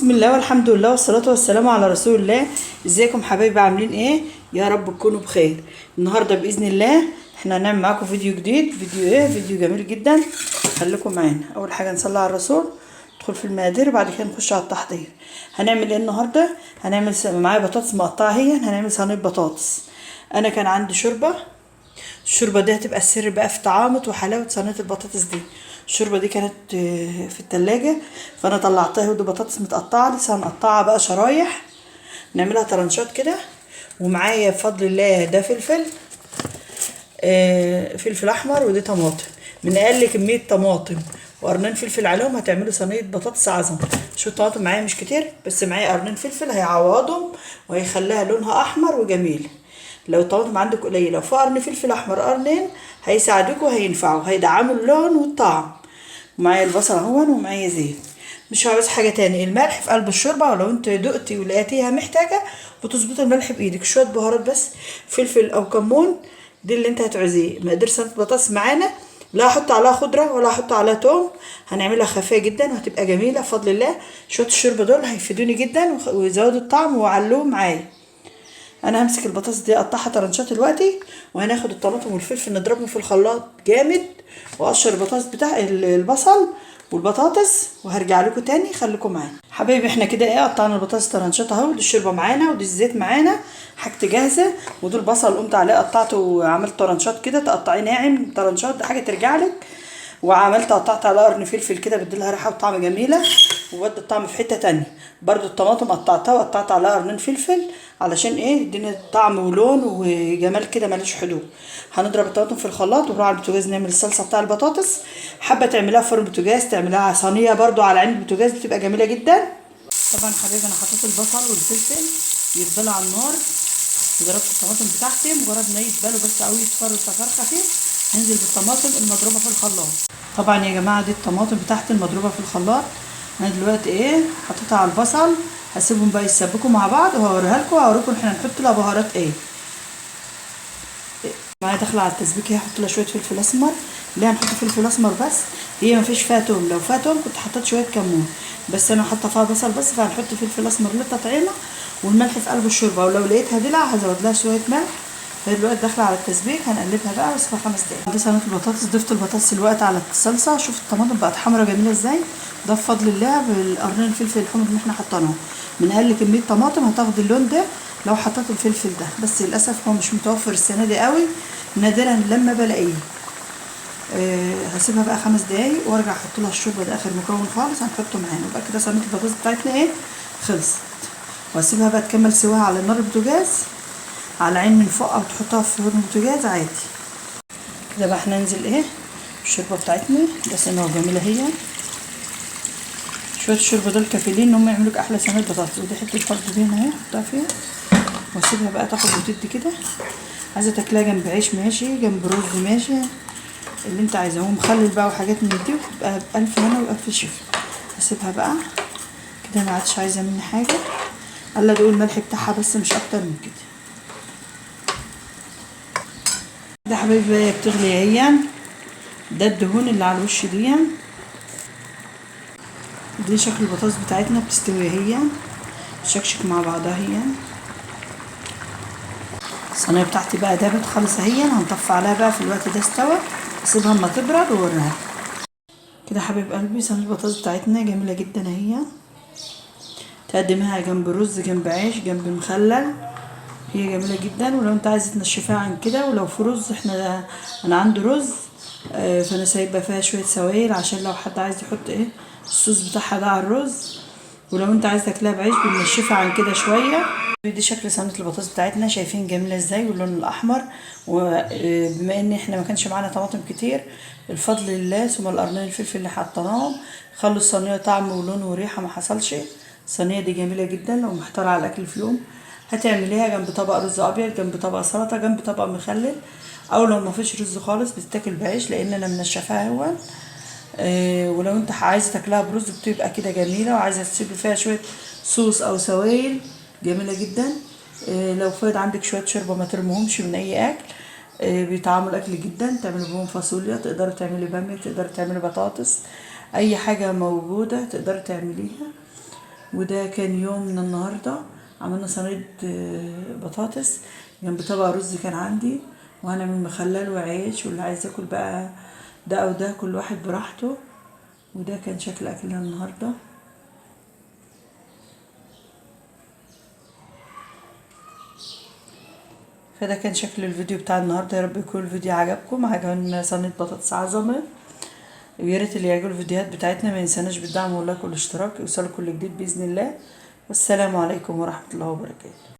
بسم الله والحمد لله والصلاة والسلام على رسول الله. ازيكم حبايبي، عاملين ايه؟ يا رب تكونوا بخير. النهارده باذن الله احنا هنعمل معاكم فيديو جديد. فيديو ايه؟ فيديو جميل جدا، خليكم معانا. اول حاجة نصلي على الرسول، ندخل في المقادير وبعد كده نخش على التحضير. هنعمل ايه النهارده؟ هنعمل معايا بطاطس مقطعه، هي هنعمل صينية بطاطس. انا كان عندي شوربة، الشوربة دي هتبقى السر بقى في طعامه وحلاوة صينية البطاطس دي. الشوربة دي كانت في التلاجة فانا طلعتها، ودي بطاطس متقطعه لسه هنقطعها بقى شرايح، نعملها طرنشات كده. ومعايا بفضل الله ده فلفل، فلفل احمر، ودي طماطم، من اقل كمية طماطم وقرنين فلفل عليهم هتعملوا صينية بطاطس عظمه. شو الطماطم معايا مش كتير، بس معايا قرنين فلفل هيعوضهم وهيخليها لونها احمر وجميل. لو الطماطم عندك قليله، لو في قرن فلفل احمر قرنين هيساعدوكوا وهينفعوا، هيدعموا اللون والطعم. ومعايا البصل اهون، ومعايا زيت، مش عاوز حاجة تاني. الملح في قلب الشوربة، ولو انت دقتي ولقيتيها محتاجه بتظبطي الملح بايدك. شوية بهارات بس، فلفل او كمون، دي اللي انت هتعوزيه. مقادير صينية البطاطس معانا، لا هحط عليها خضرة ولا هحط عليها توم، هنعملها خفيفة جدا وهتبقى جميلة بفضل الله. شوية الشوربة دول هيفيدوني جدا ويزودوا الطعم ويعلوه معايا. انا همسك البطاطس دي اقطعها طرنشات دلوقتي، وهناخد الطماطم والفلفل نضربهم في الخلاط جامد، واقشر البطاطس بتاع البصل والبطاطس، وهرجع لكم تاني. خليكم معانا حبايبي. احنا كده ايه، قطعنا البطاطس طرنشات اهو، دي الشوربة معانا ودي الزيت معانا، حاجتي جاهزة. ودول البصل قمت عليه قطعته وعملت طرنشات كده، تقطعيه ناعم طرنشات، ده حاجة ترجع لك. وعملت قطعت على قرن فلفل كده، بديلها ريحه وطعم جميلة وودي الطعم في حتة تانية. برضو الطماطم قطعتها وقطعت عليها قرنين فلفل علشان ايه، يديني طعم ولون وجمال كده مالوش حدود. هنضرب الطماطم في الخلاط ونروح على البوتاجاز نعمل الصلصه بتاع البطاطس. حابة تعمليها في فرن بوتاجاز، تعمليها صينية برضو على عين البوتاجاز، بتبقى جميلة جدا. طبعا حبايبي انا حطيت البصل والفلفل يتبلوا على النار، وضربت الطماطم بتاعتي. مجرد ما يتبلوا بس او يصفروا صفار خفيف، هنزل بالطماطم المضروبه في الخلاط. طبعا يا جماعة دي الطماطم بتاعتي المضروبه في الخلاط. انا دلوقتي ايه، حطيتها على البصل، هسيبهم بقى يتسبكوا مع بعض وهوريها لكم، وهوريكم احنا هنحط لها بهارات ايه. معايا داخله على التسبيك، هحط لها شوية فلفل اسمر. ليه هنحط فلفل اسمر بس؟ هي ما فيش فيها توم، لو فيها توم كنت حطيت شوية كمون، بس انا حاطه فيها بصل بس، فهنحط فلفل اسمر للتطعيمه والملح في قلب الشوربة. ولو لقيتها دلع هزود لها شوية ملح. فهي دلوقتي داخله على التسبيك، هنقلبها بقى واسيبها 5 دقايق. دي صينية البطاطس، ضفت البطاطس الوقت على الصلصه. شوف الطماطم بقت حمرا جميلة ازاي، ده بفضل الله بالقرنين الفلفل الحمر اللي احنا حطيناه. من اقل كمية طماطم هتاخد اللون ده لو حطيت الفلفل ده، بس للاسف هو مش متوفر السنة دي قوي، نادرا لما بلاقيه. هسيبها بقى 5 دقايق وارجع احط لها الشوربة، ده اخر مكون خالص هنحطه معانا. وبقى كده صينية البطاطس بتاعتنا ايه، خلصت. واسيبها بقى تكمل سواها على نار البوتاجاز، على عين من فوق، او تحطها في فرن البوتاجاز عادي كده. بقى احنا ننزل ايه الشوربة بتاعتنا، دسمة وجميلة هي. شوية الشوربة دول كفيلين ان هم يعملوا لك احلى صينية بطاطس. ودي حتة فرد دهن اهي، حطها فيها واسيبها بقى تاخد وتدي كده. عايزه تاكلها جنب عيش ماشي، جنب رز ماشي، اللي انت عايزاه، ومخلل بقى وحاجات من دي، وتبقى بألف هنا وألف شفا. هسيبها بقى كده، ما عادش عايزه مني حاجة الا ادوق الملح بتاعها بس، مش اكتر من كده. ده حبايبي بقى بتغلي اهي، ده الدهون اللي على الوش دي، دي شكل البطاطس بتاعتنا بتستوي اهي، شكشك مع بعضها اهي. الصينية بتاعتي بقى دابت خالص اهي، هنطفي عليها بقى في الوقت ده، استوى، اسيبها اما تبرد واوريها كده. حبيب قلبي صينية البطاطس بتاعتنا جميلة جدا اهي، تقدمها جنب رز، جنب عيش، جنب مخلل، هي جميلة جدا. ولو انت عايزه تنشفيها عن كده، ولو في رز، انا عندي رز، فانا سايبه فيها شوية سوائل عشان لو حد عايز يحط ايه الصوص بتاعها ده على الرز. ولو انت عايز تاكلها بعيش بننشفها عن كده شوية. دي شكل صينية البطاطس بتاعتنا، شايفين جميلة ازاي واللون الاحمر. وبما ان احنا ما كانش معانا طماطم كتير، الفضل لله ثم القرنين الفلفل اللي حطيناهم خلوا الصينية طعم ولون وريحه ما حصلش. الصينية دي جميلة جدا، لو محتارة على الاكل في يوم هتعمليها جنب طبق رز ابيض، جنب طبق سلطة، جنب طبق مخلل، او لو ما فيش رز خالص بتتاكل بعيش، لان انا منشفاها اهو. ولو انت عايزه تاكلها برز بتبقى كده جميلة، وعايزه تسيبي فيها شوية صوص او سوائل جميلة جدا. لو فاض عندك شوية شوربة ما ترميهمش من اي اكل، بيطعموا الاكل جدا. تعملي بهم فاصوليا، تقدري تعملي باميه، تقدري تعملي بطاطس، اي حاجة موجودة تقدري تعمليها. وده كان يومنا النهارده. عملنا صينية بطاطس جنب طبق رز كان عندي، وهنعمل مخلل وعيش، واللي عايز ياكل بقى ده او ده كل واحد براحته. وده كان شكل اكلنا النهارده. فده كان شكل الفيديو بتاع النهارده. يا رب يكون الفيديو عجبكم. عجبنا صينية بطاطس عظمه. ويا ريت اللي يعجبه الفيديوهات بتاعتنا ما ينساناش بالدعم وال like والاشتراك، يوصلكم كل جديد باذن الله. والسلام عليكم ورحمة الله وبركاته.